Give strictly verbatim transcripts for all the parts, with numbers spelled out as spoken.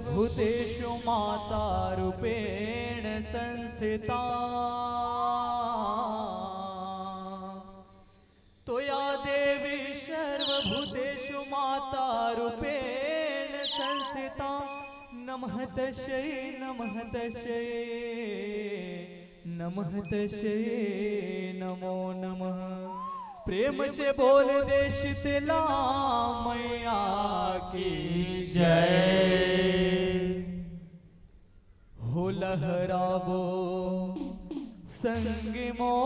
भूतेषु माता रूपेण संस्थिता। त्वया देवी सर्वभूतेषु माता रूपेण संस्थिता। नमः तस्यै, नमः तस्यै, नमः तस्यै, नमो नमः। प्रेम से बोल दे शीतला मैया की जय। हो लहराबो संगी मोर,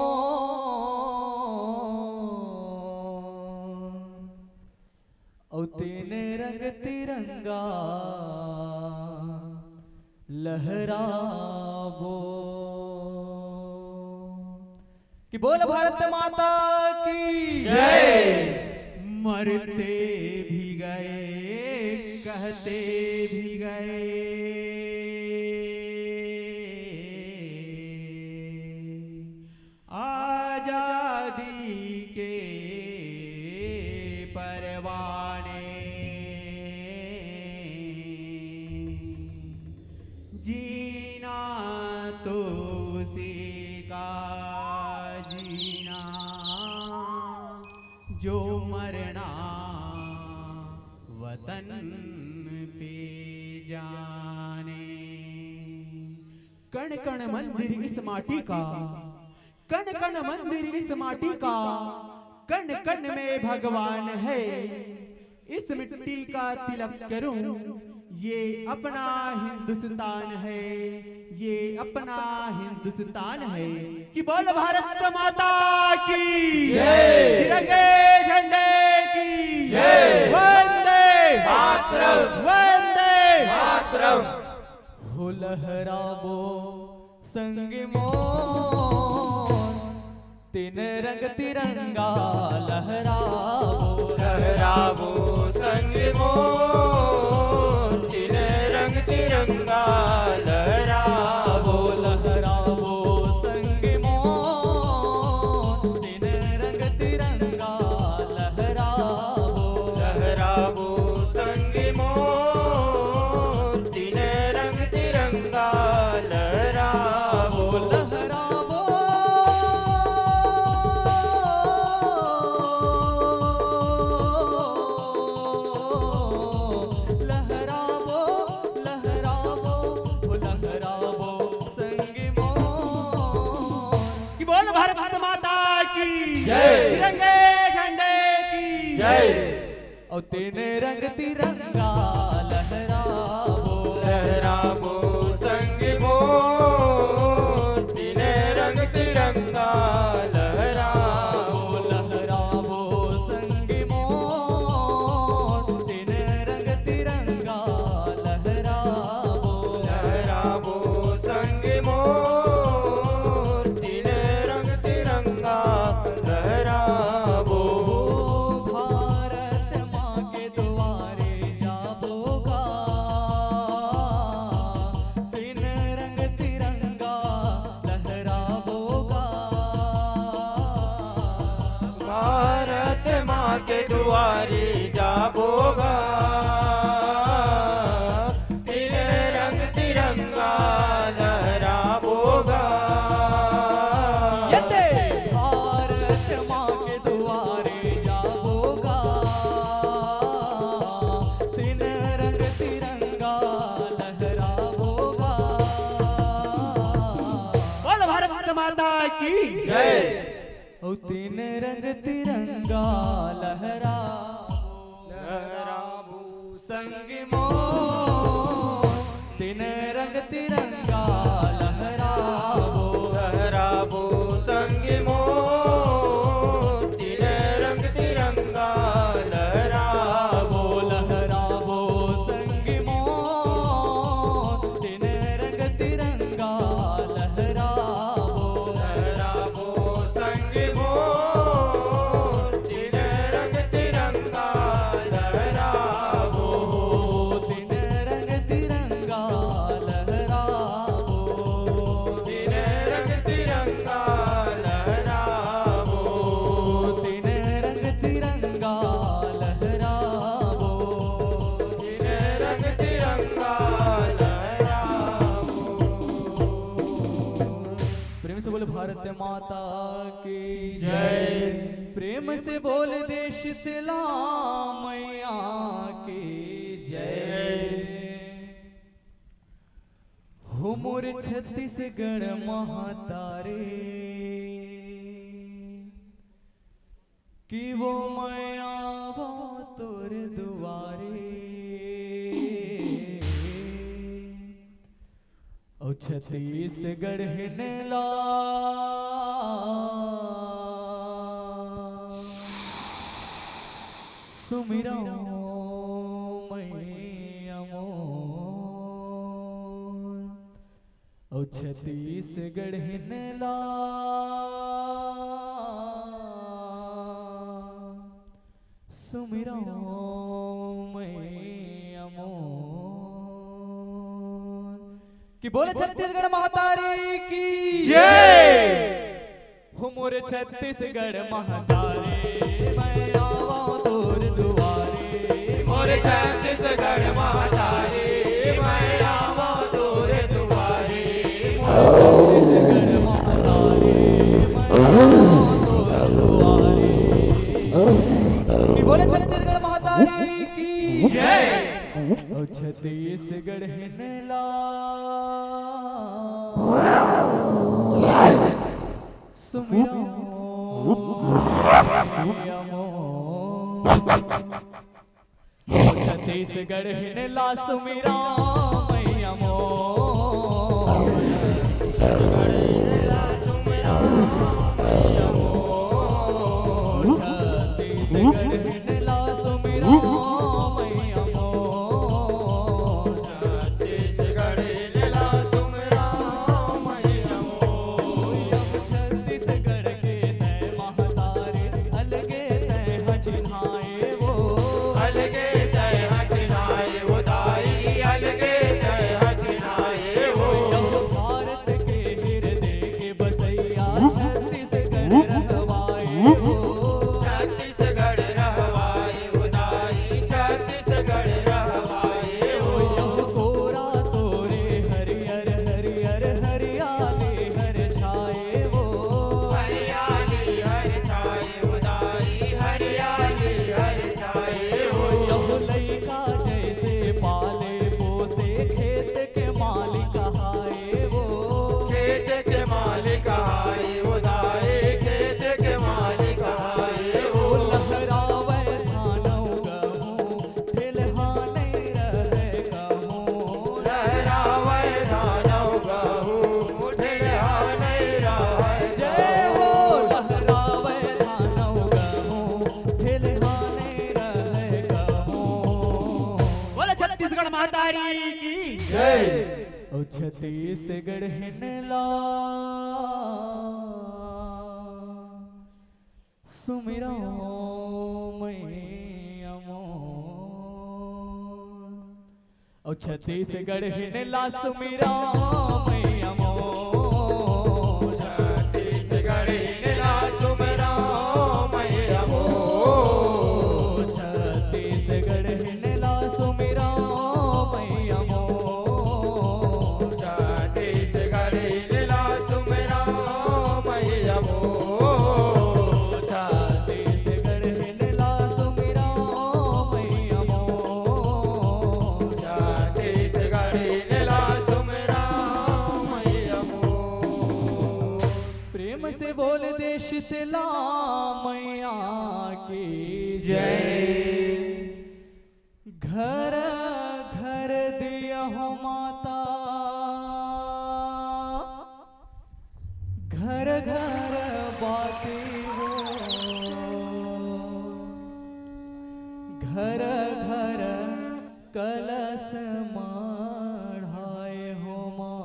अउ तीन रंग तिरंगा लहराबो। कि बोल भारत माता की जय। मरते भी गए, कहते भी गए, आजादी के परवाने। जीना तो उसी का जीना, जो मरना वतन पे जाने। कण कण मंदिर इस माटी का, कण कण मंदिर इस माटी का, कण कण में भगवान है। इस मिट्टी का तिलक करूं, ये अपना हिंदुस्तान है, ये अपना हिंदुस्तान है। कि बोल भारत माता की जय। तिरंगे झंडे की जय। वंदे मातरम। वंदे मातरम। हो लहराबो संग मोर, तीन रंग तिरंगा लहराबो। लहराबो संग मोर, तीन रंग तिरंगा लहराबो। लहराबो संग मोर, तीन रंग तिरंगा लहराबो। लहराबो संग मोर, तीन रंग तिरंगा लहराबो। लहराबो। लहराबो, लहराबो, ओ लहराबो संग मोर। कि बोल भारत माता की जय। तिरंगे झंडे की जय। अउ तीन रंग तिरंगा लहराबो। लहराबो संग मोर, तीन रंग तिरंगा लहराबो। लहराबो संग मोर, तीन रंग तिरंगा लहराबो। लहराबो संग मोर, तीन रंग तिरंगा लहराबो। भारत माँ के दुआरे जाबो गा, तीन रंग तिरंगा लहराबो गा। भारत माँ के दुआरे जाबो गा, तीन रंग तिरंगा लहराबो गा। यते भारत माँ के दुआरे जाबो गा, तीन रंग तिरंगा लहराबो गा। बोल भारत माता की जय। ओ तीन रंग तिरंगा लहराबो। लहराबो संग मोर, तीन रंग तिरंगा लहराबो। लहराबो संग मोर, तीन रंग तिरंगा लहराबो। लहराबो संग मोर, तीन रंग तिरंगा लहराबो। लहराबो संग मोर, तीन रंग तिरंगा लहराबो। तीन रंग तिरंगा लहराबो। तीन भारत माता की जय। प्रेम से बोल दे शीतला मैया की जय। हो मोर छत्तीसगढ़ महतारी, कि वो मैं आवो तोर दुआरे। ओ छत्तीसगढ़ हिन ला सुमिरंव मैया मोर। ओ छत्तीसगढ़ हिन ला सुमिरंव मैया मोर। कि बोले छत्तीसगढ़ महतारी की जय। हो मोर छत्तीसगढ़ महतारी, मैं आवो तोर दुआरे। मोर छत्तीसगढ़ महतारी, मैं आवो तोर दुआरे। मोर छत्तीसगढ़ महतारी, मैं आवो तोर दुआरे। कि बोले छत्तीसगढ़ महतारी की जय। ओ छत्तीसगढ़ हिन ला सुमिरंव मैया मोर। ओ छत्तीसगढ़ हिन ला सुमिरंव मैया मोर। छत्तीसगढ़ हिन ला सुमिरंव मैया मोर। छत्तीसगढ़ हिन ला सुमिरंव मैया मोर। छत्तीसगढ़ के तैं महतारी, अलगे तैं ह चिन्हाए वो। अलगे तैं ह चिन्हाए वो दाई, अलगे तैं ह चिन्हाए वो। भारत के हृदय के बसैया, छत्तीसगढ़ रहवाए वो। छत्तीसगढ़ रहवाए वो दाई, छत्तीसगढ़ रहवाए वो। कोरा तोरे हरियर हरियर, हरियाली हर छाए वो। हरियाली हर छाए वो दाई, हरियाली हर छाए वो। लइका जैसे पाले पोसे, खेत के मालिक हाय वो। खेत के मालिक हाय वो दाई, खेत के मालिक हाय वो। लहरावे धानौ गहूँ, ठेलहा नइ रहय कहूँ। लहरावे धानौ गहूँ, ठेलहा नइ रहय जय हो। लहरावे धानौ गहूँ, ठेलहा नइ रहय कहूँ। बोले छत्तीसगढ़ महतारी की जय। ओ छत्तीसगढ़ हिन ला सुमिरंव मैया मोर। ओ छत्तीसगढ़ हिन ला सुमिरंव मैया मोर। छत्तीसगढ़ हिन ला सुमिरंव मैया मोर। छत्तीसगढ़ हिन ला सुमिरंव मैया मोर। छत्तीसगढ़ हिन ला सुमिरंव मैया मोर। छत्तीसगढ़ हिन ला सुमिरंव मैया मोर। छत्तीसगढ़ हिन ला सुमिरंव मैया मोर। प्रेम से बोल दे शीतला मैया की जय। घर घर दिया हो माता, घर घर बाती वो। घर घर कलश मढ़ाए हो माँ।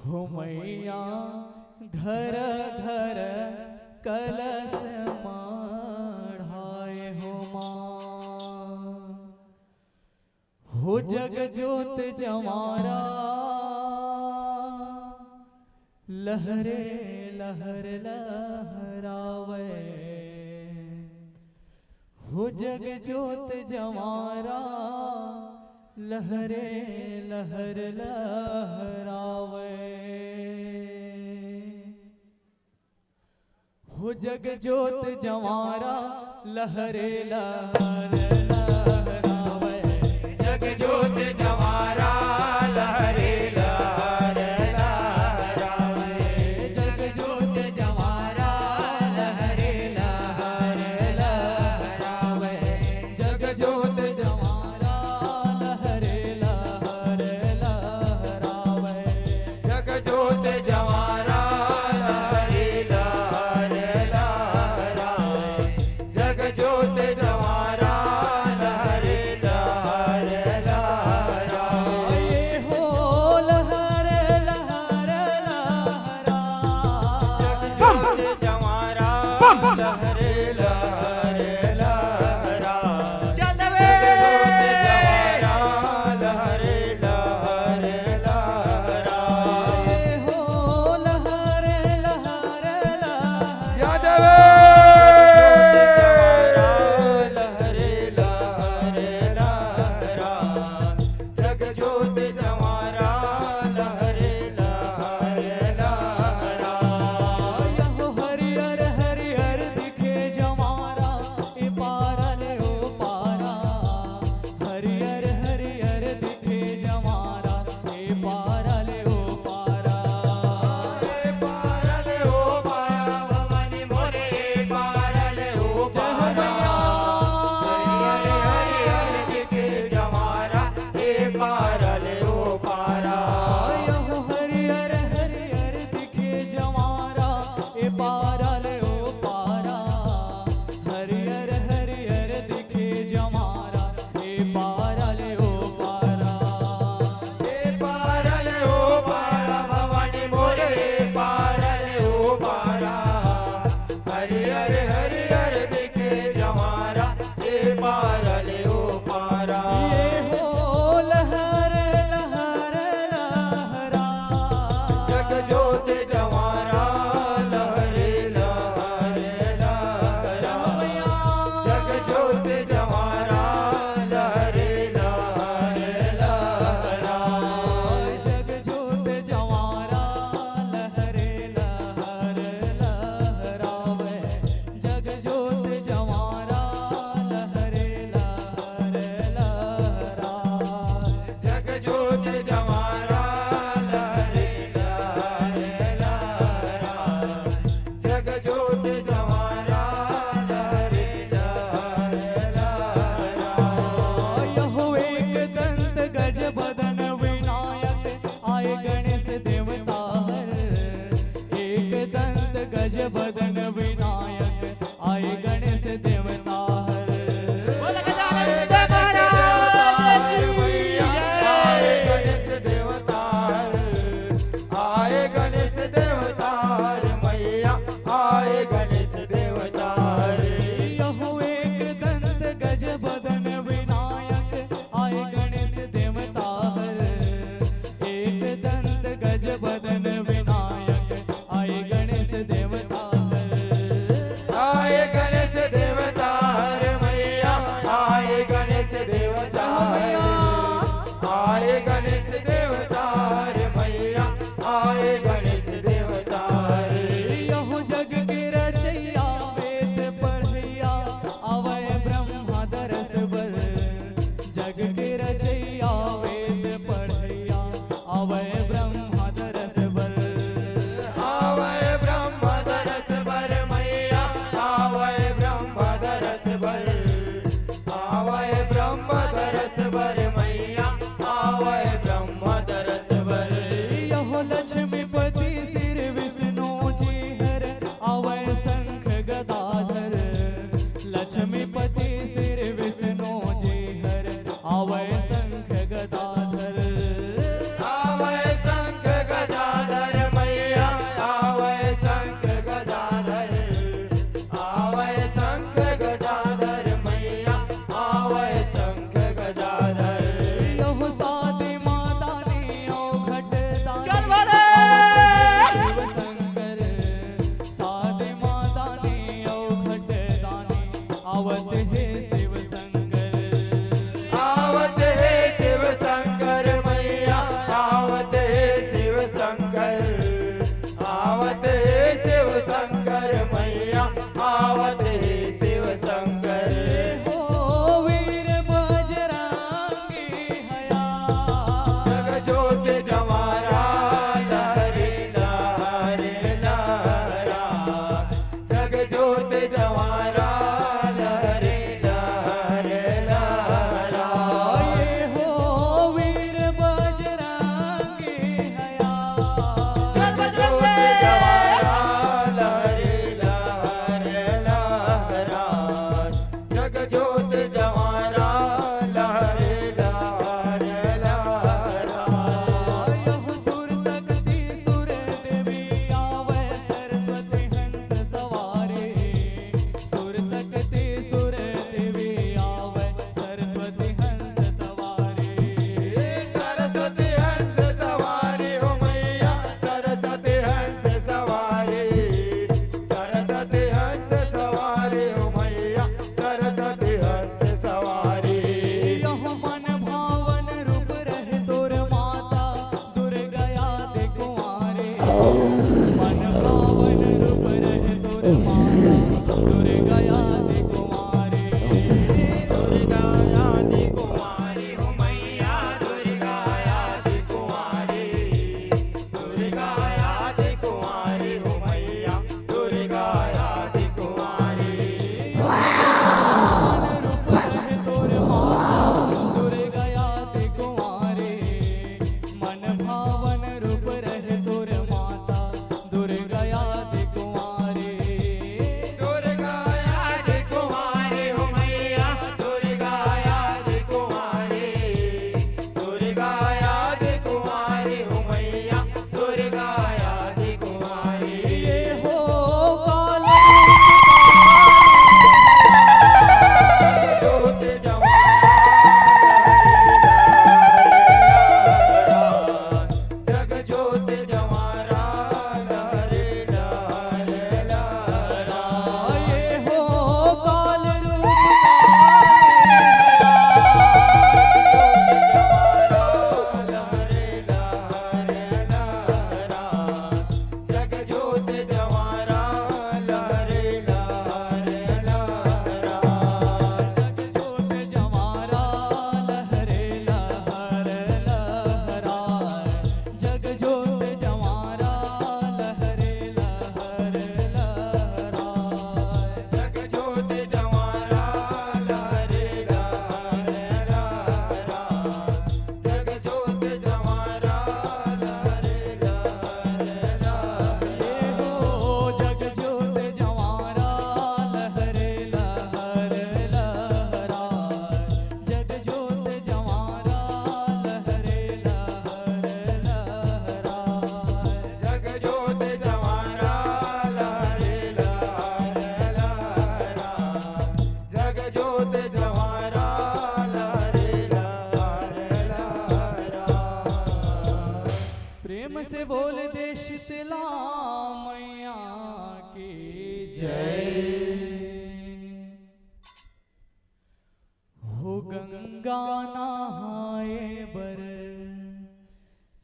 हो मैया घर घर कलश मढ़ाए हो माँ। हो जग जोत जवारा लहरे लहर लहरावे। हो जग जोत जवारा लहरे लहर लहरावे, हो जग जोत जवारा, लहरे लहर लहरावे। जग जोत जवारा, लहरे लहर लहरावे। जग जोत जवारा, लहरे लहर लहरावे। जग जोत जवारा, लहरे लहर लहरावे। जग जोत जवारा, लहरे लहर लहरावे। जग जोत जवारा, लहरे लहर लहरावे। ये हो लहर लहर लहरावे। जग जोत जवारा, लहरे लहर लहरावे। जग जोत जवारा, लहरे लहर लहरावे। हो लहर लहर लहरावे। यादव। लहरे लहर लहरावे। जग जोत जवारा, लहरे लहर लहरावे। यहो हरियर हरियर दिखे जवारा, ए पारा ले ओ पारा। हरियर हरियर दिखे जवारा, ए पारा ले ओ पारा। ए पारा ले ओ पारा, भवानी मोरे, ए पारा ले ओ पारा। हरियर हरियर दिखे जवारा, ए पारा ले ओ पारा। यहो हरियर हरियर दिखे जवारा, ए पारा ले ओ पारा। हरियर हरियर दिखे जवारा, ए पारा ले ओ पारा। ए पारा ले ओ पारा, भवानी मोरे, ए पारा ले ओ पारा। हरियर हरियर दिखे जवारा, ए पारा ले ओ पारा। ये हो लहर लहर लहरावे। जग जोत जवारा, लहरे लहर लहरावे। जग जोत जवारा, लहरे लहर लहरावे। जग जोत जवारा, लहरे लहर लहरावे। जग जोत जवारा, लहरे लहर लहरावे। जग जोत जवारा, लहरे लहर लहरावे। जग जोत जवारा, लहरे लहर लहरावे। यहो एक दंत गज बदन विनायक, आए गणेश देवता हर। एक दंत गज बदन विनायक, आए गणेश देवता हर। बोल गजानन महाराज की जय। आए गणेश देवता हर, आए गणेश देवता हर मैया, आए गणेश देवता हर। यहो एक दंत गज बदन विनायक, आए गणेश देवता हर। एक दंत गज बदन विनायक, आए गणेश देवता हर। आए गणेश देवता हर मैया, आए गणेश देवता हर। आए गणेश देवता हर मैया, आए गणेश देवता हर। यहो जग के रचैया, वेद पढ़ैया, आवे ब्रह्मा दरस बर। जग के रचैया, वेद पढ़ैया, आवे ब्रह्मा दरस बर। आवे ब्रह्मा दरस बर मैया, आवे ब्रह्मा दरस बर। आवे ब्रह्मा दरस बर मैया, आवे ब्रह्मा दरस बर। यहो लक्ष्मीपति श्री विष्णु जी हर, आवे शंख गदाधर। लक्ष्मीपति श्री विष्णु जी हर, आवे शंख गदाधर। आवे शंख गदाधर मैया, आवे शंख गदाधर। आवे शंख गदाधर मैया, आवे शंख गदाधर। बोल दे शीतला मैया की जय। हो गंगा नहाए बर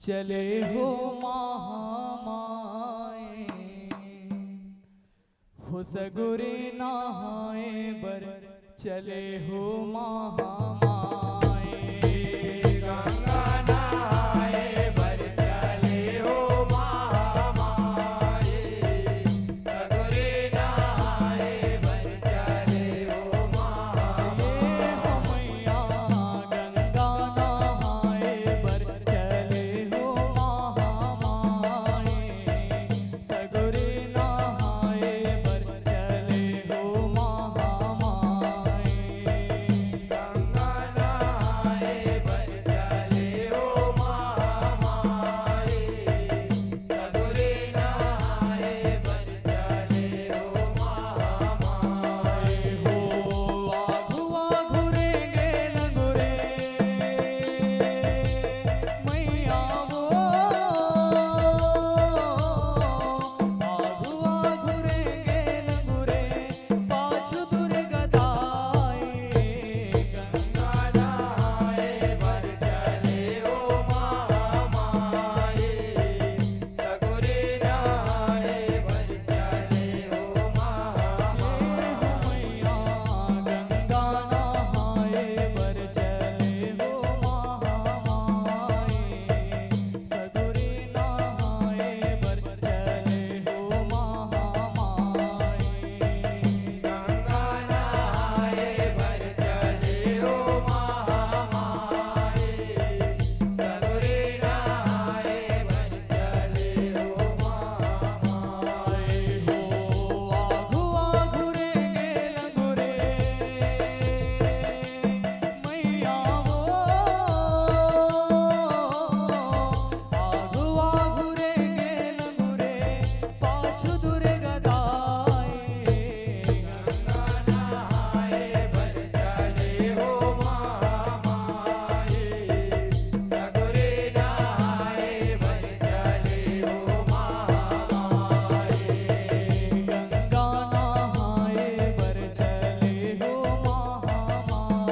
चले हो महामाए, हो सगुरे नहाए बर चले हो महामाए। गंगा नहाए बर चले हो महामाए, सगुरे नहाए बर चले हो महामाए। ए हो मैया, गंगा नहाए बर चले हो महामाए, सगुरे नहाए बर चले हो महामाए। गंगा नहाए बर चले हो महामाए, सगुरे नहाए बर चले हो महामाए। हो आघू आघू रेंगे लंगुरे मैया वो, आघू आघू रेंगे लंगुरे पाछू दुर्गा दाई। गंगा नहाए बर चले ओ महामाई, सगुरे नहाए बर चले ओ महामाई। ए हो मैया, गंगा नहाए बर चले ओ महामाई, सगुरे नहाए बर चले हो महामाई। गंगा नहाए बर चले हो महामाई, सगुरे नहाए बर चले हो महामाई। हो आघू आघू रेंगे लंगुरे मैया वो, आघू आघू रेंगे लंगुरे पाछू दुर्गा दाई। गंगा नहाए बर चले हो महामाई, सगुरे नहाए बर चले हो महामाई। गंगा नहाए बर चले हो महामाई,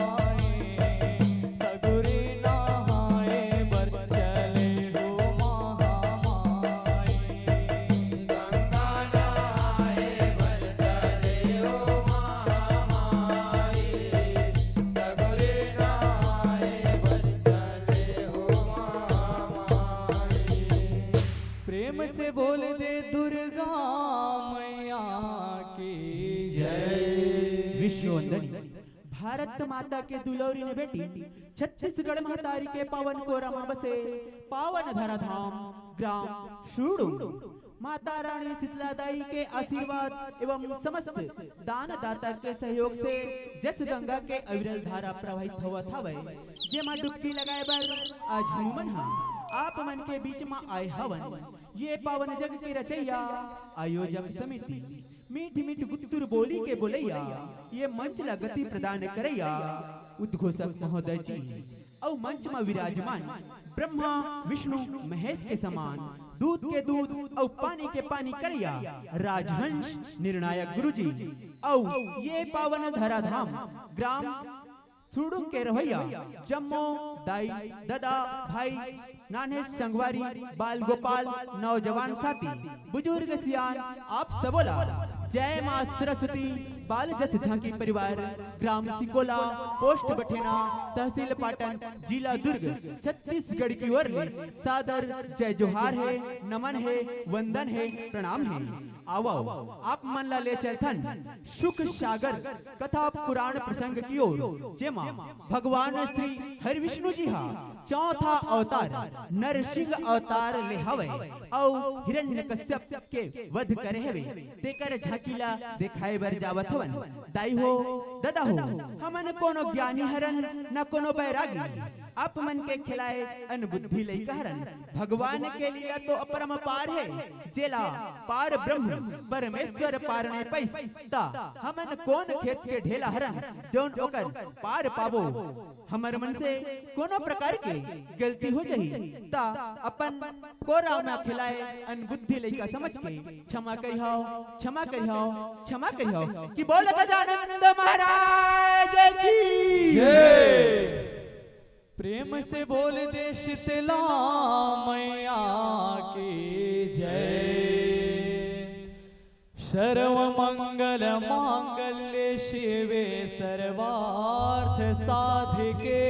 सगुरे नहाए बर चले हो महामाई। गंगा नहाए बर चले हो महामाई, सगुरे नहाए बर चले हो महामाई। प्रेम से बोल दे दुर्गा मैया की जय। विश्व वंदनी भारत माता के दुलौरी ने बेटी, छत्तीसगढ़ महतारी के पावन कोरा मा बसे पावन धराधाम ग्राम सूड़ू। माता रानी शीतला दाई के आशीर्वाद एवं समस्त दान दाता के सहयोग से जस गंगा के अविरल धारा प्रवाहित होवत हवय, जेमा डुबकी लगाए बर आज हमू मन ह आप मन के बीच म आए हवन। ये पावन जग के रचैया, आयोजक समिति, मीठ मीठ गुत्तुर बोली के बोलैया, ये मंच ला गति प्रदान करैया उद्घोषक महोदय जी, अउ मंच म विराजमान ब्रह्मा विष्णु महेश के समान दूध के दूध अउ पानी के पानी करैया राजहंस निर्णायक गुरु जी, अउ ये पावन धराधाम ग्राम सुड़ुंग के रहैया जम्मो दाई, ददा, भाई, नान्हे संगवारी, बाल गोपाल, नौजवान साथी, बुजुर्ग सियान, आप सबो ला जय माँ सरस्वती। बाल जस झांकी परिवार, ग्राम सिकोला, पोस्ट बठेना, तहसील पाटन, जिला दुर्ग, छत्तीसगढ़ की ओर ले सादर जय जोहार हे, नमन हे, वंदन हे, प्रणाम हे। आवव, आप मन ला ले चलथन सुख सागर कथा पुराण प्रसंग की ओर, जेमा भगवान श्री हरि विष्णु जी हा चौथा अवतार नरसिंह अवतार ले हवय अउ हिरण्यकश्यप के वध करे हवे, तेकर झांकी ला देखाए बर जावत हवन। दाई हो, ददा हो, हमन कोनो ज्ञानी हरन, न कोनो बैरागी। आप मन के खिलाए अनबुद्धि लइका हरन। भगवान के लीला तो अपरंपार हे, जेला पार ब्रह्म परमेश्वर पार नइ पाइस, त हमन कोन खेत के ढेला हरन, जौन ओकर पार पाबो। हमर मन से कोनो प्रकार के गलती हो जाही, त अपन कोरा में खिलाए अनबुद्धि लइका समझ के क्षमा करिहव, क्षमा करिहव, क्षमा करिहव। कि बोल गजानंद महाराज की जय। प्रेम से बोल दे शीतला मैया की जय। सर्व मंगल मांगल्ये शिवे सर्वार्थ साधिके।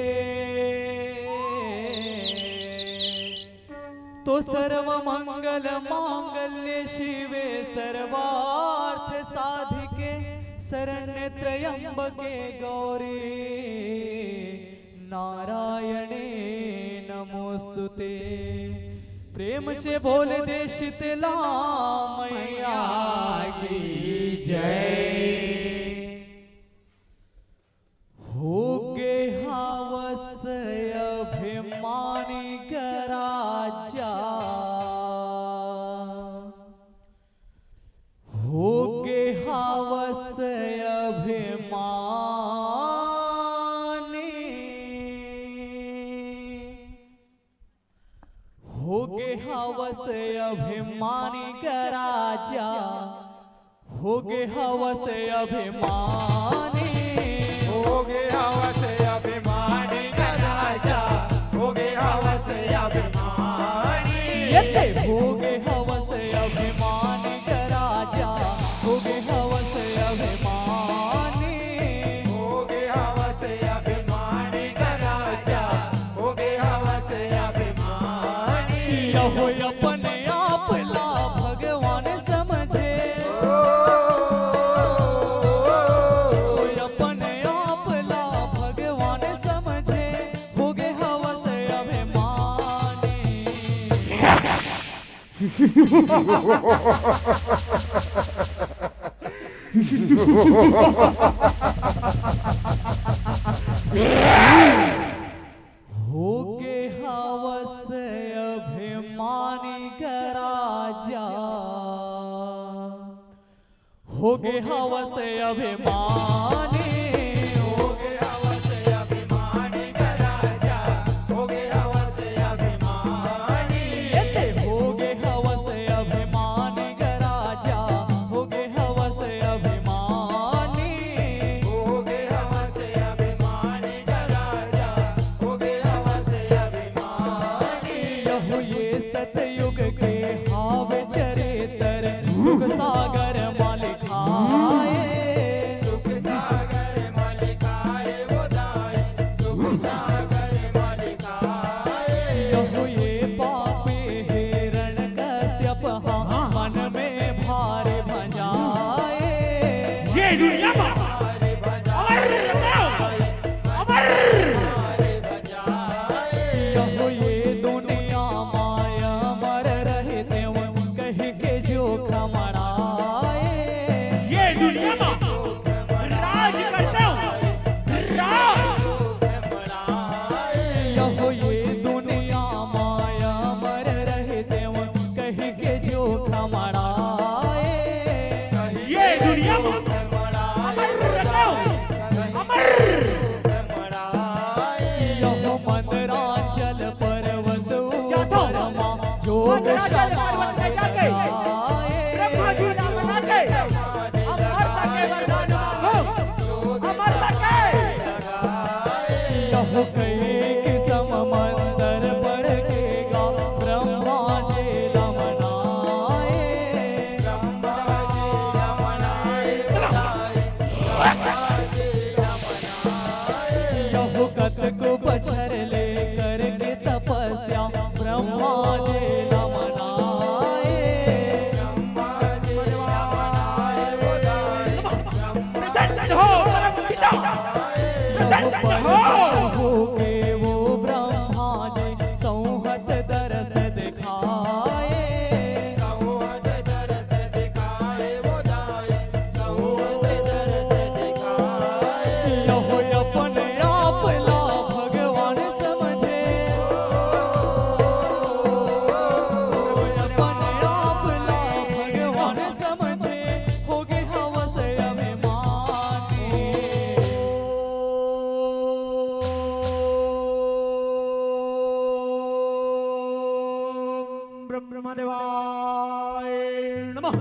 तो सर्व मंगल मांगल्ये शिवे सर्वार्थ साधिके शरण्य त्र्यंबके गौरी नारायणे नमोस्तुते। प्रेम से बोल दे शीतला मैया की जय। हो गे हवस अभिमानी ग राजा, हो गे हवस अभिमानी। हो गे हवस अभिमानी ग राजा, हो गे हवस अभिमानी। हो गे हवस अभिमानी ग राजा, हो गे हवस अभिमानी। ये ते हो गे हवस अभिमानी ग राजा, हो गे हवस अभिमानी। हो गे हवस अभिमानी ग राजा, हो गे हवस अभिमानी। यहो अपने आप ला भगवान समझे, ओ, अपने आप ला भगवान समझे, हो गे हवस अभिमानी। हो गे हवस अभिमानी ग राजा, हो गे हवस अभिमानी। हो गे हवस अभिमानी ग राजा, हो गे हवस अभिमानी। ये ते हो गे हवस अभिमानी ग राजा, हो गे हवस अभिमानी। हो गे हवस अभिमानी ग राजा, हो गे हवस अभिमानी। यहो ये सतयुग के हावे चरित्र, सुख सागर मा लिखाए। सुख सागर मा लिखाए वो दाई, सुख सागर मा लिखाए। यहो ये पापी हिरण कश्यप हा, मन में भारी भंजाए। ये दुनिया मा भारी भंजाए। अमर रहो, अमर। यहो ये दुनिया मा अमर रहितेंव कहि के जोखम अड़ाए। ये दुनिया मा राज करतेंव, राज। यहो ये दुनिया मा अमर रहितेंव कहि के जोखम अड़ाए। ये दुनिया मा अमर रहितेंव, अमर। यहो मंदराचल पर्वत ऊपर मा जोग मंदराचल पर्वत में जाके ब्रह्मा जी ला मना के अमरता के वरदान मांगो, अमरता के। यहो कई किसम मंदर पड़ के गा ब्रह्मा जी ला मनाए। ब्रह्मा जी ला मनाए। यहो कतको बछर ले करके तपस्या ब्रह्मा जी ला मनाए। प्रसन्न हो परम पिता, प्रसन्न हो। हो के वो ब्रह्मा जी सौहत दरस दिखाए। यहो अपने आप ला भगवान समझे। ब्रह्मदेवाय नमः।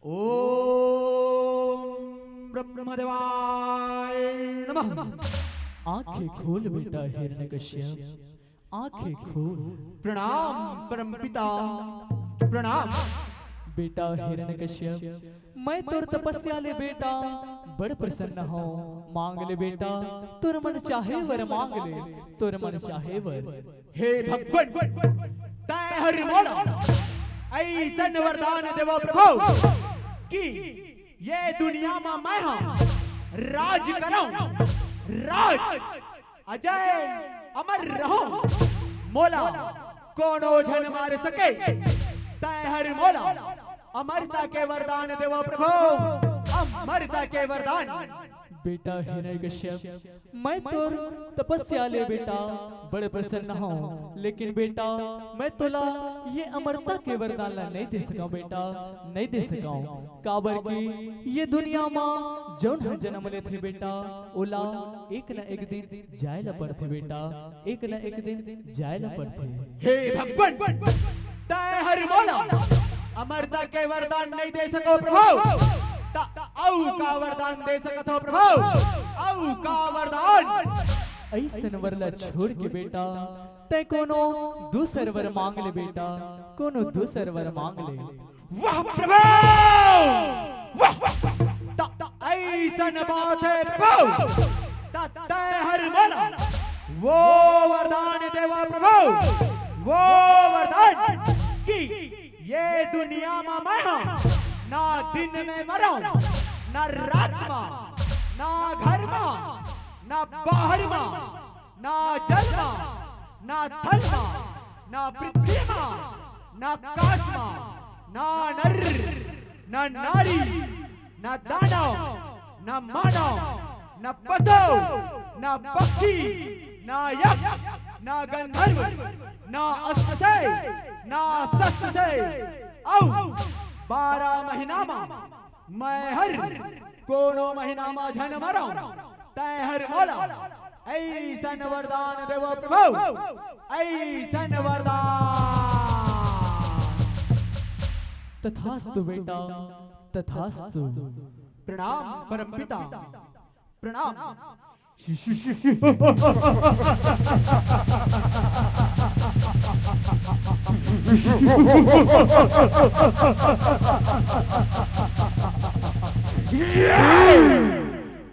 ओम ब्रह्मदेवाय नमः। आंखें खोल बेटा हिरण्यकश्यप, आंखें खोल। प्रणाम परम पिता, प्रणाम। बेटा हिरण्यकश्यप, मैं तोर तपस्या ले बेटा बड़ प्रसन्न हूँ। मांग ले बेटा, तोर मन चाहे वर मांग ले, तोर मन चाहे वर। हे भगवान, तैं हर मोला अइसन वरदान देवो प्रभु कि ये दुनिया मा मैं हा राज करंव, राज, अजय अमर रहंव, मोला कोनो झन मार सके। तैं हर मोला अमरता के वरदान देवो प्रभु, अमरता के वरदान। बेटा हिरण्यकश्यप, मैं तोर तपस्या ले बेटा बड़ प्रसन्न हूँ, लेकिन बेटा मैं तोला ये अमरता के वरदान ला नहीं दे सकंव बेटा, नहीं दे सकंव। काबर कि ये दुनिया मा जौन ह जन्म लेथे बेटा, ओला एक न एक दिन जाए ला पड़थे बेटा, एक न एक दिन जाए ला पड़थे। हे भगवान, तैं हर मोला अमरता के वरदान नहीं दे सको प्रभु, त अउ का वरदान दे सकत हो प्रभु? अउ का वरदान? अइसन वर ला छोड़ के बेटा, तैं कोनो दूसर वर मांग ले बेटा, कोनो दूसर वर मांग ले। वाह प्रभु, वाह। त अइसन बात हे प्रभु, त तैं हर मोला वो वरदान देवा प्रभु, वो वरदान कि ये दुनिया मा मैं हा ना दिन में मरंव, ना रात मा, ना घर मा, ना बाहर मा, ना जल मा, ना थल मा, ना पृथ्वी मा, ना आकाश मा, ना नर, ना नारी, ना दानव, ना मानव, ना पशु, ना पक्षी, ना यक्ष, ना गंधर्व, ना अस्त्र से, ना शस्त्र से, अउ बारह महीना मा मैं हर कोनो महीना मा झन मरंव, तैं हर मोला अइसन वरदान देवो प्रभु, अइसन वरदान। तथास्तु बेटा, तथास्तु। प्रणाम परम पिता, प्रणाम।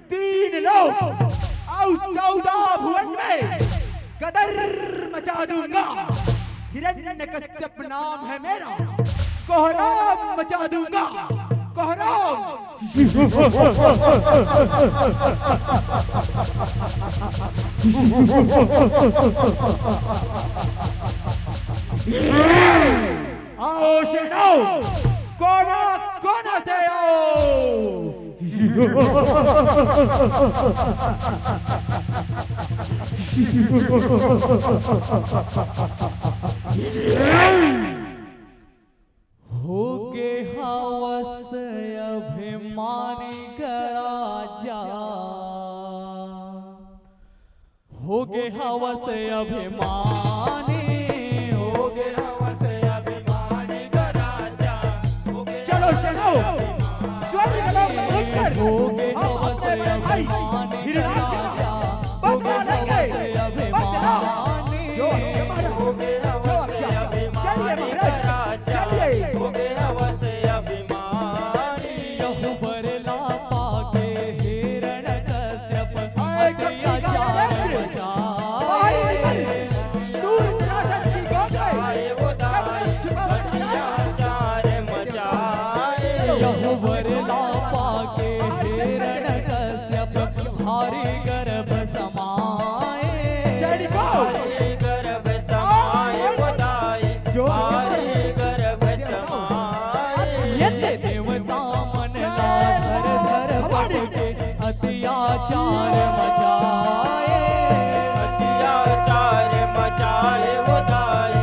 तीन लोक अउ चौदह भुवन में गदर मचा दूंगा। हिरण्यकश्यप नाम है मेरा, कोहराम मचा दूंगा, कोहराम। आओ सेनाओ, कोना कोना से आओ। होगे हवस अभिमानी ग राजा, होगे हवस अभिमानी, होगे हवस अभिमानी ग राजा, होगे चलो सुनो, स्वर्ग लोक उठकर होगे हम हवस अपने बड़े भाई अभिमानी ग हिरणाक्ष का राजा, बदला होगे लेंगे। हवस बदला। अभिमानी। जो हमारा होगे हवस जो क्या? अभिमानी चलिए महाराज, ग राजा, चलिए। होगे हवस अभिमानी। यहु बर ला पाके हिरण्यकश्यप हाय, कत्ती का अत्याचार नरेंद्र। मचाए। बाहर निकल। दूर राजा की गोद में। मचाए वो दाई, अत्याचार मचाए। यहु बर ला पाके हिरण्यकश्यप भारी गर्भ समाए। चढ़ को। भारी गर्भ समाए वो दाई, जो भारी गर्भ समाए। ये देवता मन ला धर धर पटके अत्याचार मचाए। अत्याचार मचाए वो दाई,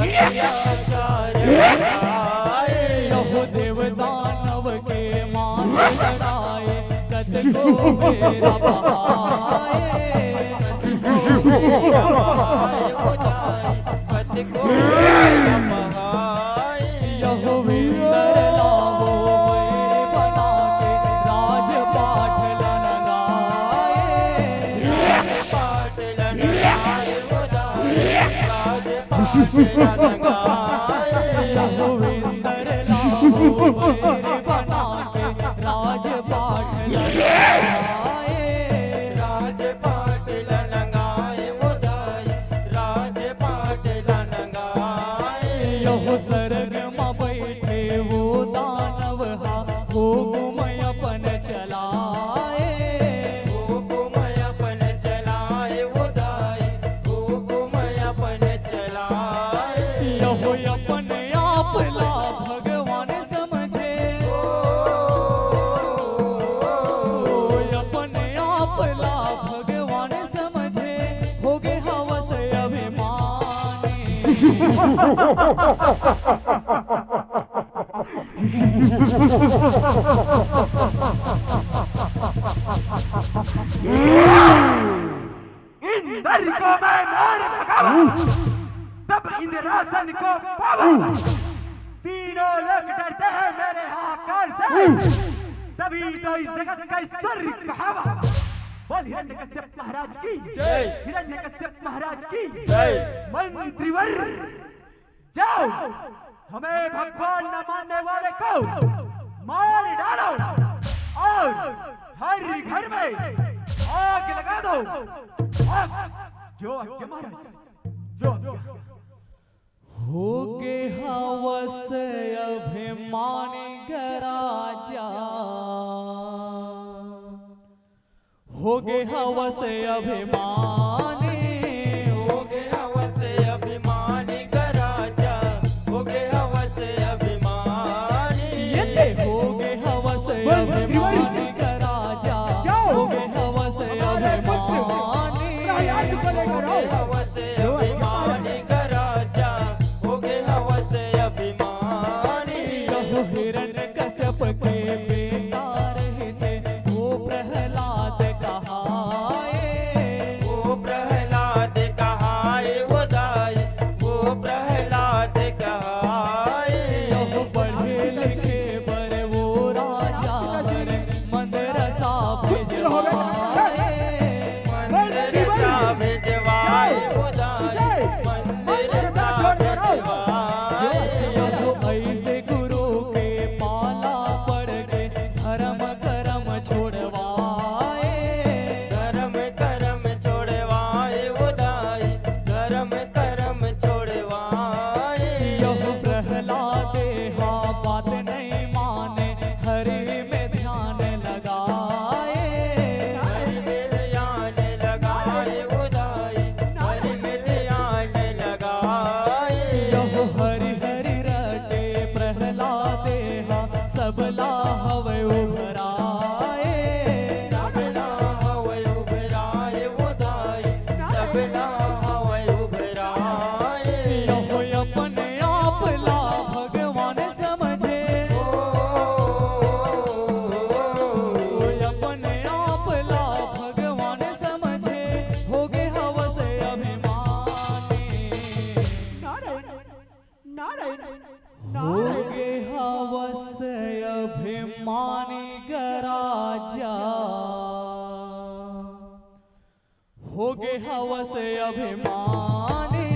अत्याचार मचाए। यहु देव दानव के माथे चढ़ाए, कतको बेरा बहाए। कतको बेरा बहाए वो दाई, कतको बेरा बहाए। राजपाट लंगाए। यहो इंदर लाहू बैरी बना के राजपाट लंगाए। राजपाट लंगाए वो दाई, राजपाट लंगाए। यहो सरग म बैठे वो दानव हा, हुकुम अपन चलाए। हुकुम अपन चलाए वो दाई, हुकुम अपन चलाए। यहो अपन आप ला भगवान समझे। ओ, अपन आप ला भगवान समझे, होगे हवस अभिमानी। इंद्र को मैं मार भगावा, तब इंद्रासन को पावा। तीनों लोग डरते हैं मेरे हाहाकार से, तभी तो इस जगत का ईश्वर कहावा। बोल हिरण्यकश्यप महाराज की जय। हिरण्यकश्यप महाराज की जय। मंत्रीवर जाओ, हमें भगवान न मानने वाले को मार डालो और हर घर में आग लगा दो। आग, जो आज्ञा महाराज, जो आज्ञा। होगे हवस अभिमानी ग राजा, होगे हवस अभिमानी। होगे हवस अभिमानी ग राजा, होगे हवस अभिमानी। ये ते होगे हवस अभिमानी ग राजा, जाओ। होगे हवस हमारे पुत्र अभिमानी। प्रहलाद को लेकर आओ। होगे हवस अभिमानी ग राजा, होगे हवस अभिमानी। यहो हिरण्यकश्यप के बेटा रहिथे, वो प्रहलाद कहाए। वो प्रहलाद कहाए वो दाई, वो प्रहलाद कहाए। यहो पढ़े लिखे बर वो राजा हर मंदरसा भेजवाए। मंदरसा भेजवाए वो दाई, मंदरसा भेजवाए। यहो ऐसे गुरु के पाला पड़ के धर्म करम छोड़वाए। धर्म करम छोड़वाए वो दाई, धर्म करम छोड़वाए। यहो प्रहलाद हा बात नहीं माने, हरि में ध्यान लगाए। हरि में ध्यान लगाए वो दाई, हरि में ध्यान लगाए। यहो हरि हरि रटे प्रहलाद हा, सबला हवय उबराए। सबला हवय उबराए वो दाई, सबला हवय उबराए। यहो अपन आप ला भगवान समझे। ओ, अपन आप ला भगवान समझे, होगे हवस अभिमानी। नारायण, नारायण, नारायण। होगे हवस अभिमानी ग राजा, होगे हवस अभिमानी।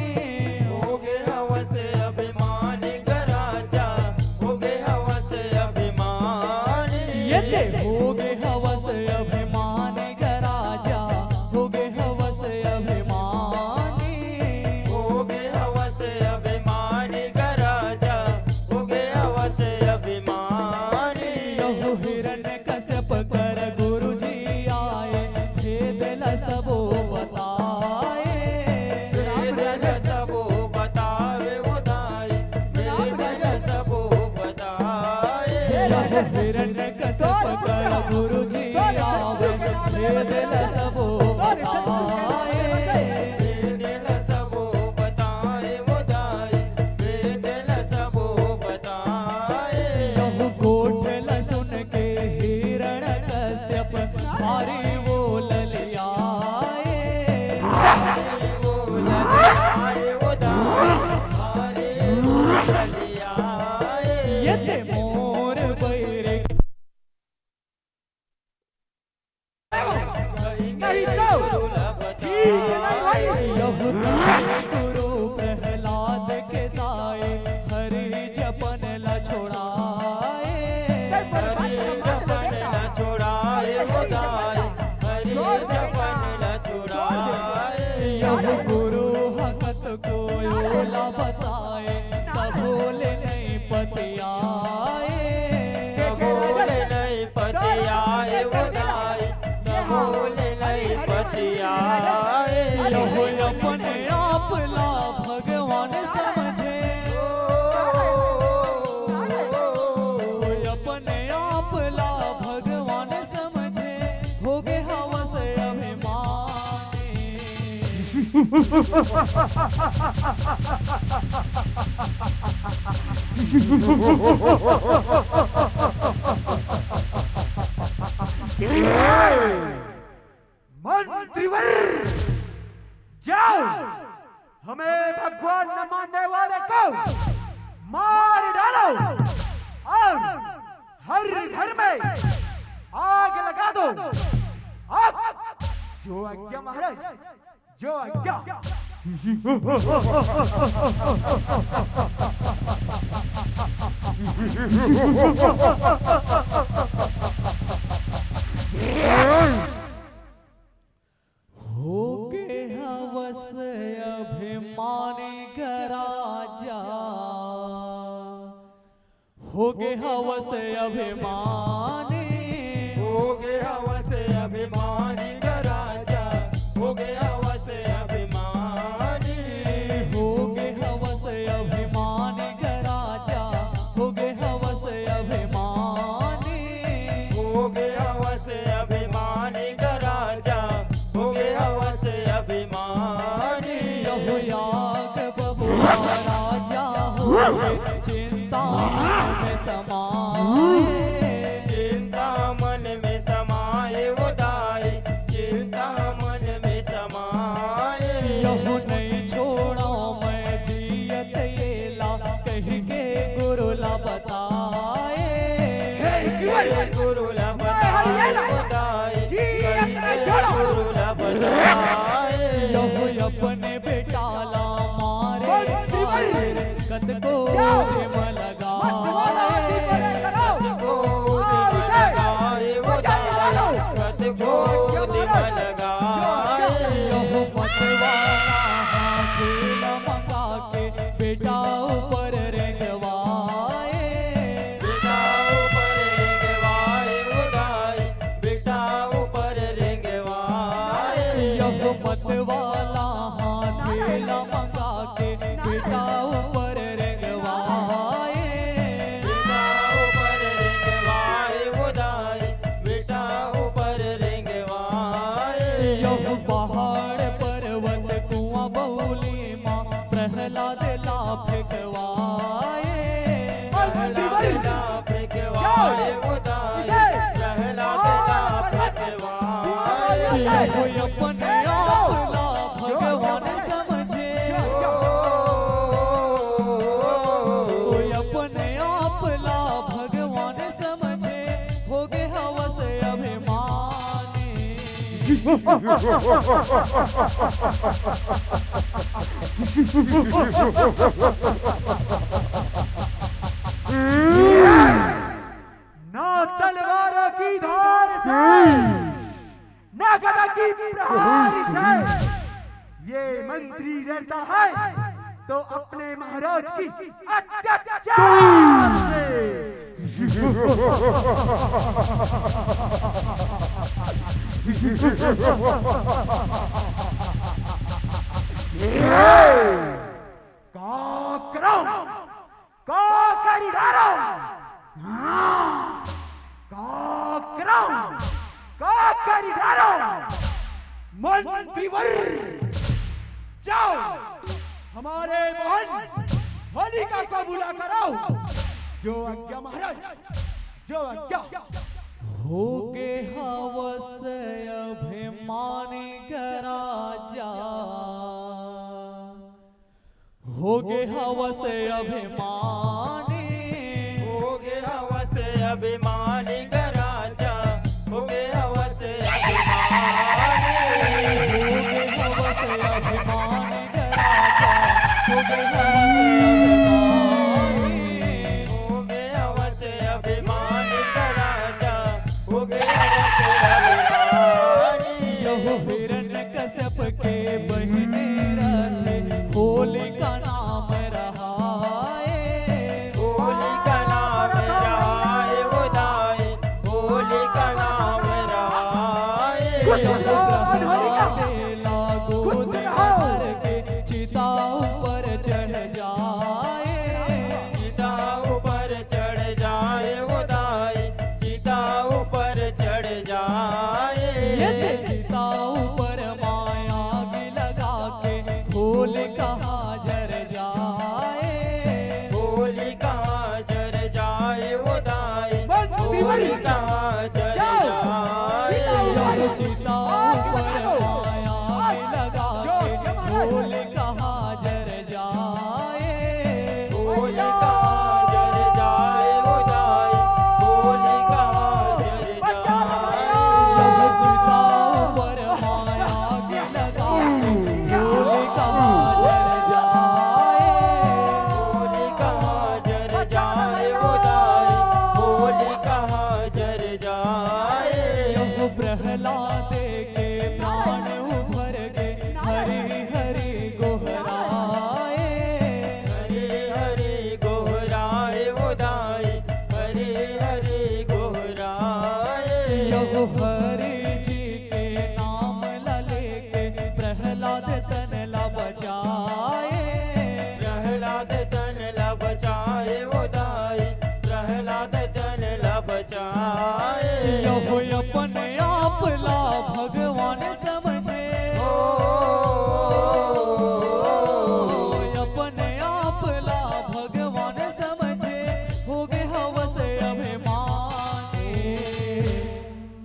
होगे हवस अभिमानी ग राजा, होगे हवस अभिमानी। ये ते होगे हवस अभिमानी ग राजा, होगे हवस अभिमानी। होगे हवस अभिमानी ग राजा, होगे हवस अभिमानी। यहो हिरण्य कश्यप कर गुरुजी आए, भेद ल सबो बताए। भेद ल सबो बतावे वो दाई, भेद ल सबो बताए। यहो हिरण्य कश्यप कर गुरुजी आवे, भेद ल सबो बताए। भेद ल सबो बताए वो दाई, भेद ल सबो बताए। यहू गोठ ल सुन के हिरण कश्यप भारी वो ललियाए। भारी वो ललियाए वो दाई, भारी वो ललियाए। ये ते मोर बैरी। नहीं तो यहू गुरु प्रहलाद के दाई, हरि जपन ला छोड़ाए। हरि जपन ला छोड़ाए वो दाई, हरि जपन ला छोड़ाए। यहू गुरु हकत को ओला बताए, तभो ले नहीं पतियाए। तभो ले नहीं पतियाए वो दाई, तभो ले नहीं पतियाए। यहू अपने आप ला भगवान समझे, अपने आप ला भगवान समझे, होगे हवस अभिमानी। मंत्रीवर, जाओ, हमें भगवान न मानने वाले को मार डालो और हर घर में आग लगा दो। आग। जो आज्ञा महाराज, जो आज्ञा। होगे हवस अभिमानी ग राजा, होगे हवस अभिमानी। होगे हवस अभिमानी ग राजा, होगे हवस अभिमानी। होगे हवस अभिमानी ग राजा, होगे हवस अभिमानी। होगे हवस अभिमानी ग राजा, होगे हवस अभिमानी। यहू याग बबुआ राजा होगे, चिंता मन में समाए। चिंता मन में समाए वो दाई, चिंता मन में समाए। यहू नहीं छोड़ा मैं जियत येला, कहि के गुरु ला बताए। हे गुरु ला बताए वो दाई, कहि के गुरु ला बताए। यहू अपने बेटा ला मारे खातिर कतको दिम लगाए। कतको दिम लगाए वो दाई, कतको दिम लगाए। यहू मतवाला हाथी ला मंगा के बेटा ऊपर रेंगवाए। बेटा ऊपर रेंगवाए वो दाई, बेटा ऊपर रेंगवाए। यहू मतवाला हाथी ला मंगा के बेटा ऊपर रेंगवाए। बेटा ऊपर रेंगवाए वो दाई, बेटा ऊपर रेंगवाए। यहू पहाड़ पर्वत कुआं बउली मा प्रहलाद ला फेंकवाए। प्रहलाद ला फेंकवाए वो दाई, प्रहलाद ला फेंकवाए। कोई अपने आप ला भगवान समझे, कोई अपने आप ला भगवान समझे, होगे हवस अभिमानी। ना तलवारों की धार से, ना गदा की प्रहार से ये मंत्री डरता है, तो अपने महाराज की अत्याचार से। का कराऊं, का करी डारो, हाँ, का कराऊं, का करी डारो। मंत्रीवर, जाओ, हमारे बहन होलिका को बुला कर आओ। जो आज्ञा महाराज, जो आज्ञा। होगे हवस अभिमानी ग राजा, होगे हवस अभिमानी। होगे हवस अभिमानी ग राजा, होगे हवस अभिमानी। होगे हवस अभिमानी का राजा, हो गया वश अभिमानी। हो गया वश अभिमानी का राजा, हो गया वश अभिमानी। यहो हिरण्यकश्यप के बहिनी रथे, होलिका नाम रहाए। होलिका नाम रहाए वो दाई, होलिका नाम रहाए। यहो कहला देला गोद में भर के, चिता ऊपर चढ़ जाए। चिता ऊपर चढ़ जाए वो दाई, चिता ऊपर चढ़ जाए। ये चिता ऊपर माया आग लगा के, होलिका जर जाए। होलिका जर जाए वो दाई, बस, बस, होलिका जर जाए। चिता ऊपर माया आग लगा के, होलिका जर जाए। होलिका जर जाए वो दाई, होलिका जर जाए। चिता ऊपर माया आग लगा के, होलिका जर जाए। होलिका जर जाए वो दाई, होलिका जर जाए। यहो प्रहलाद के प्राण उभर के, हरि हरि गोहराए। हरि हरि गोहराए वो दाई, हरि हरि गोहराए। यहो हरि जी के नाम ला लेके, प्रहलाद तन ला बचाए। प्रहलाद तन ला बचाए वो दाई, प्रहलाद तन ला बचाए। यहो अपने आप ला भगवान समझे। हो। अपने आप ला भगवान समझे, हो गे हवस अभिमानी।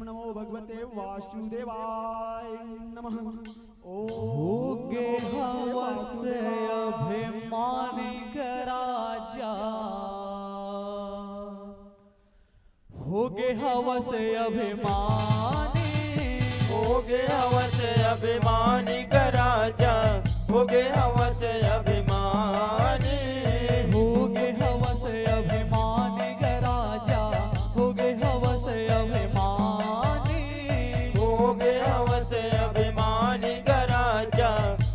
नमो भगवते वासुदेवाय नमः। हो गे हवस अभिमानी का राजा, हो गे हवस अभिमानी। हो गे हवस अभिमानी का राजा, हो गे हवस अभिमानी। हो गे हवस अभिमानी का राजा, हो गे हवस अभिमानी। हो गे हवस अभिमानी का राजा,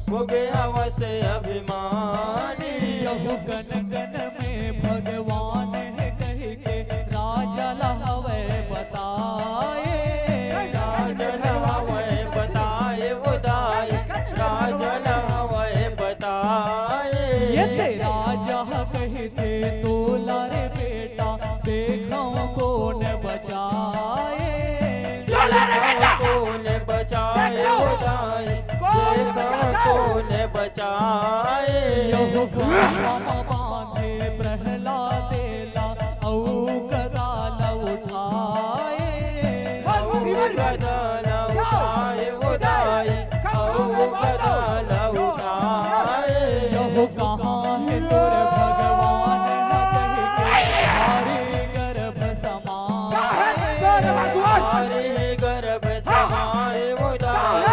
हो गे हवस अभिमानी। यहो कन कन में भगवान हे कहि के, राजा ला हवय बताए। राजा ला हवय बताए वो दाई, राजा ला हवय बताए। ये ते राजा ह कहिथे तोला रे बेटा, देखव कोन बचाए। तोला रे बेटा। कोन बचाए वो दाई, देखव कोन बचाए। यहो गरभा म बांधे प्रहलाद ला, अउ गदा ला उठाए। अउ गदा ला उठाए वो दाई, अउ गदा ला उठाए। यहो कहाँ हे तोर भगवान, न कहि के भारी गर्भ समाए। भारी गर्भ समाए वो दाई,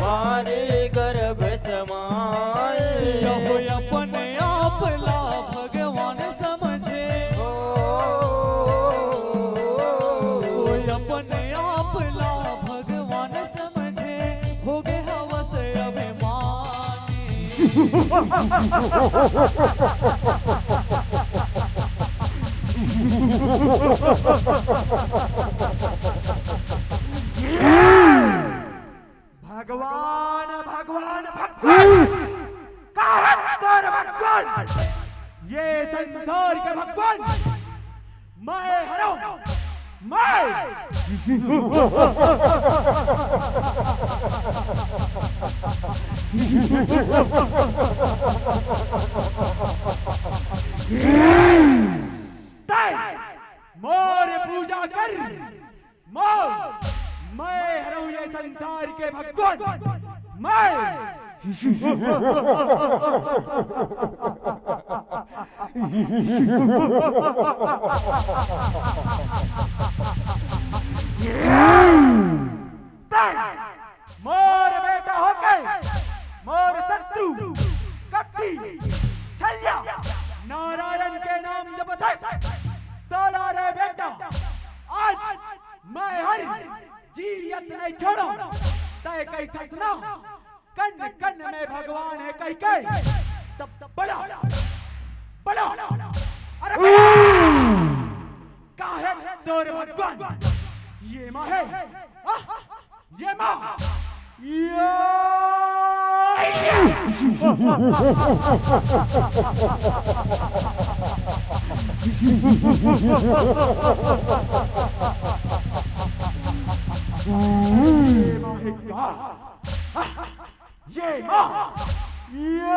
भारी गर्भ समाए। यहो अपने आप ला भगवान समझे। ओ, अपने आप ला भगवान समझे, हो गे हवस अभिमानी। भगवान, भगवान, भगवान, कहाँ तोर भगवान? ये संसार के भगवान मैं हरंव, मैं। तैं मोर पूजा कर, मैं, मैं हरंव ये संसार के भगवान, मैं। तैं मोर बेटा होके मोर आज मैं हर जियत नहीं छोड़ों। तय कहिथस ना, कन कन में भगवान हे कहिके, तब बला, बला, अरे बला। काहे तोर भगवान ये माँ हे, आ? ये माँ, ये माँ हे का? ये माँ, ये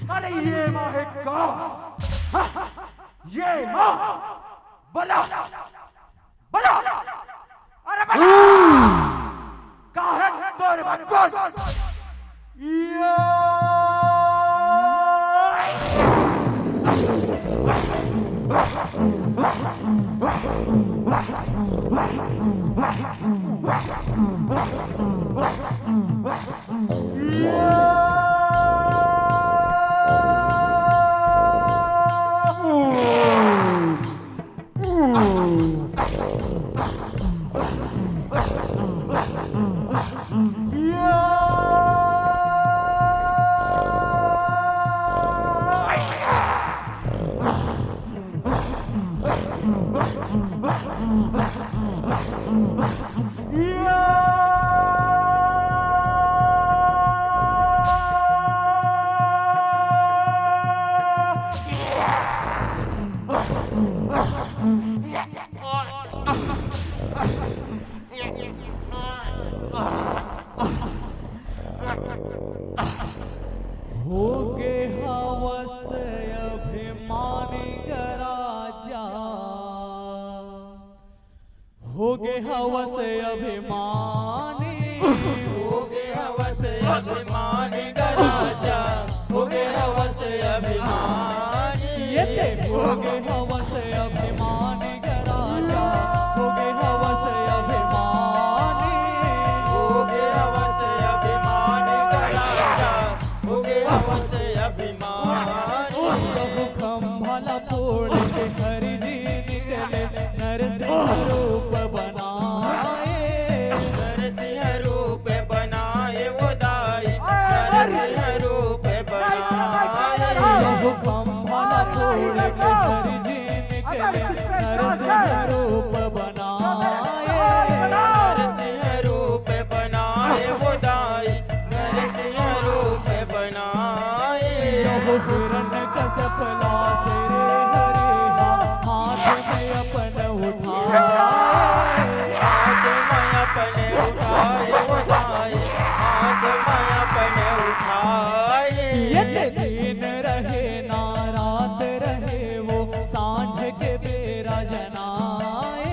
अरे ये माँ हे का? ये माँ, बला, बला, अरे बला। काहे तोर भगवान? या होगे हवस अभिमानी ग राजा, होगे हवस अभिमानी, होगे हवस अभिमानी ग राजा, होगे हवस अभिमानी। ये ते होगे हवस अभिमानी ग राजा, होगे हवस अभिमानी, होगे हवस अभिमानी ग राजा, होगे हवस अभिमानी। कहूँ खंभा ला फोड़ के हरि जी निकले, नरसिंह रूप बनाए। नरसिंह रूप बनाए वो दाई, नरसिंह रूप बनाए। कहूँ खंभा ला फोड़ के हरि जी निकले, नरसिंह रूप बनाए। नरसिंह रूप बनाए वो दाई, नरसिंह रूप बनाए। यहो हिरण्यकश्यप ला शेर हरे हा, हाथ में अपन उठाए। हाथ में अपन उठाए वो दाई, हाथ में अपन उठाए। ये दिन रहे ना रात रहे वो, सांझ के बेरा जनाए।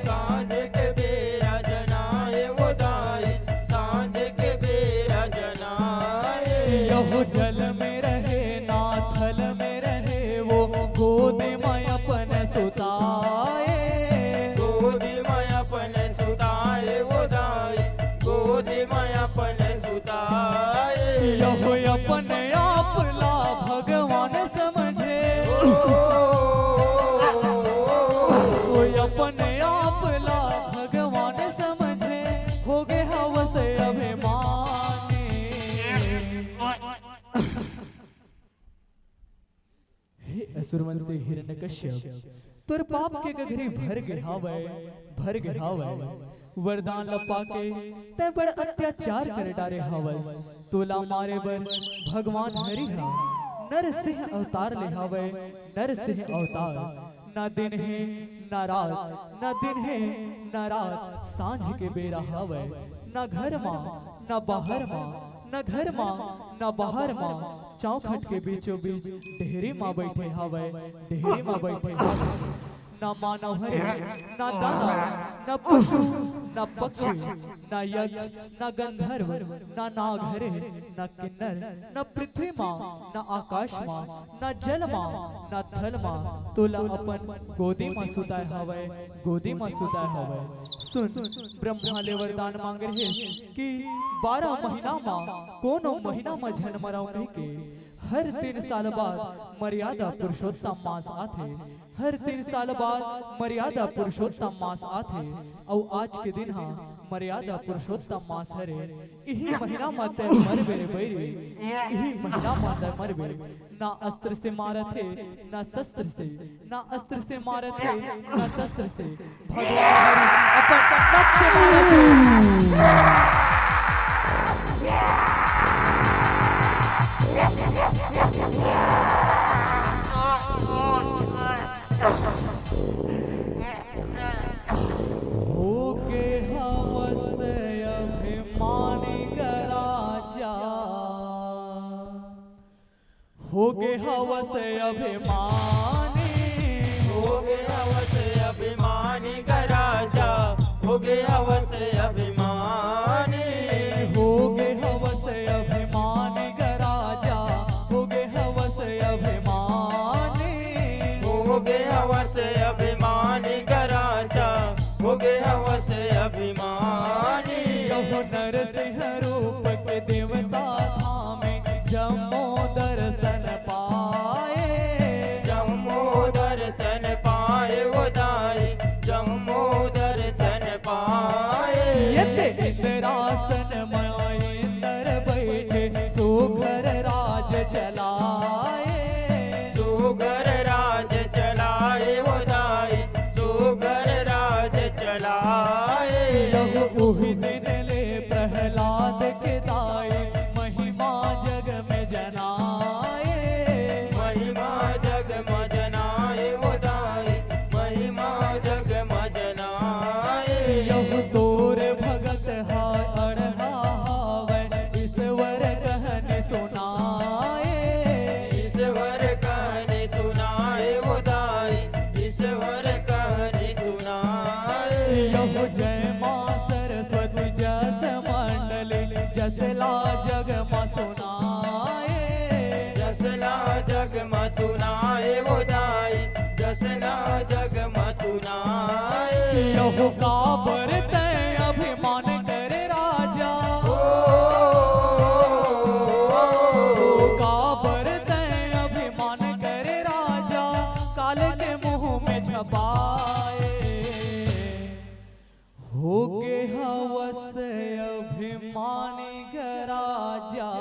सांझ के बेरा जनाए वो दाई, सांझ के बेरा जनाए। यहो जल में रहे ना थल में रहे वो, गोद में अपन सुताए। गोद में अपन सुताए वो दाई, गोद में अपन सुताए। यहो अपन आप ला भगवान समझे। ओ, ओ, अपन आप ला भगवान समझे, होगे हवस अभिमानी। हे असुर मन से हिरण्यकश्यप, तोर पाप के गगरी भर गे हावय, भर गे हावय। वरदान ल पाके तैं बड़ अत्याचार कर डारे हावस। तोला मारे बर भगवान हरि ह नरसिंह अवतार ले हावय, नरसिंह अवतार। ना दिन हे ना रात, ना दिन हे ना रात, सांझ के बेरा हावय। ना घर मा, ना बाहर मा, ना घर मा, ना बाहर मा, चौखट के बीचों बीच डेहरी मा बइठे हावय, डेहरी मा बइठे हावय। ना मानव हरे, ना दानव, ना पशु, ना पक्षी, ना यक्ष, ना गंधर्व, ना नाग हरे, ना किन्नर, ना पृथ्वी मा, ना आकाश मा, ना जल मा, ना थल मा, तोला अपन गोदी मा सुताए हावय, गोदी मा सुताए हावय। सुन, ब्रह्मा ले वरदान मांग रहे कि बारह महीना म, कोनो महीना म झन मरव कहिके। हर तीन साल बाद मर्यादा पुरुषोत्तम मास आथे, हर तीन साल बाद मर्यादा पुरुषोत्तम मास आथे, अउ आज के दिन ह मर्यादा पुरुषोत्तम मास हरे। इही महीना म तैं मरबे रे बैरी, इही महीना म तैं मरबे। ना अस्त्र से मारत हे, ना शस्त्र से, ना अस्त्र से मारत हे, ना शस्त्र से। भगवान हरि अपन नख से मारत हे। होगे हवस अभिमानी ग राजा, होगे हवस अभिमानी। होगे हवस अभिमानी ग राजा, होगे हवस अभिमानी। होगे हवस अभिमानी ग राजा, होगे हवस अभिमानी। होगे हवस अभिमानी ग राजा, होगे हवस अभिमानी। यहू नरसिंह रूप के देवता धामे, जम्मो दर्शन पाए। जम्मो दर्शन पाए वो दाई, जम्मो दर्शन पाए। एते इंद्रासन म इंद्र बैठे, सुघर राज चलाए। सुघर राज चलाए वो दाई, सुघर राज चलाए। यहू उही दिन ले प्रहलाद के दाई, महिमा जग में जनाए। महिमा जग में जनाए वो दाई, महिमा जग में जनाए। यहू तोर भगत हा अड़हा हावय, ईश्वर कहन सुनाए। ईश्वर कहन सुनाए वो दाई, ईश्वर कहन सुनाए। यहू जय माँ सरस्वती जस मंडली, जसला जग म सुनाए। जसला जग म सुनाए वो दाई, जसला जग म सुनाए। यहू काबर तैं अभिमान करे राजा। ओ, काबर तैं अभिमान करे राजा, काल के मुंह में झपाए। होगे हवस अभिमानी ग राजा,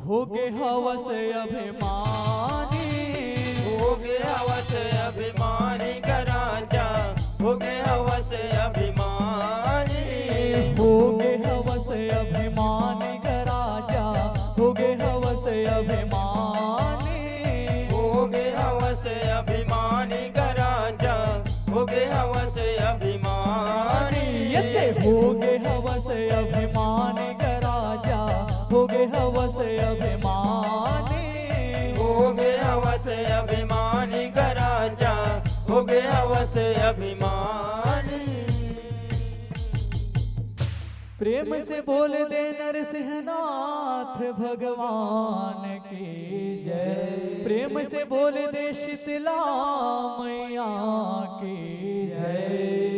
होगे हवस अभिमानी। होगे हवस अभिमानी ग राजा, होगे हवस अभिमानी। होगे हवस अभिमानी ग राजा, होगे हवस अभिमानी। होगे हवस अभिमानी ग राजा, होगे हवस अभिमानी। एते होगे हवस अभिमानी ग राजा, होगे हवस अभिमानी। होगे हवस अभिमानी ग राजा, होगे हवस अभिमानी। प्रेम से बोल दे नरसिंहनाथ भगवान की जय। प्रेम से बोल दे शीतला मैया की जय।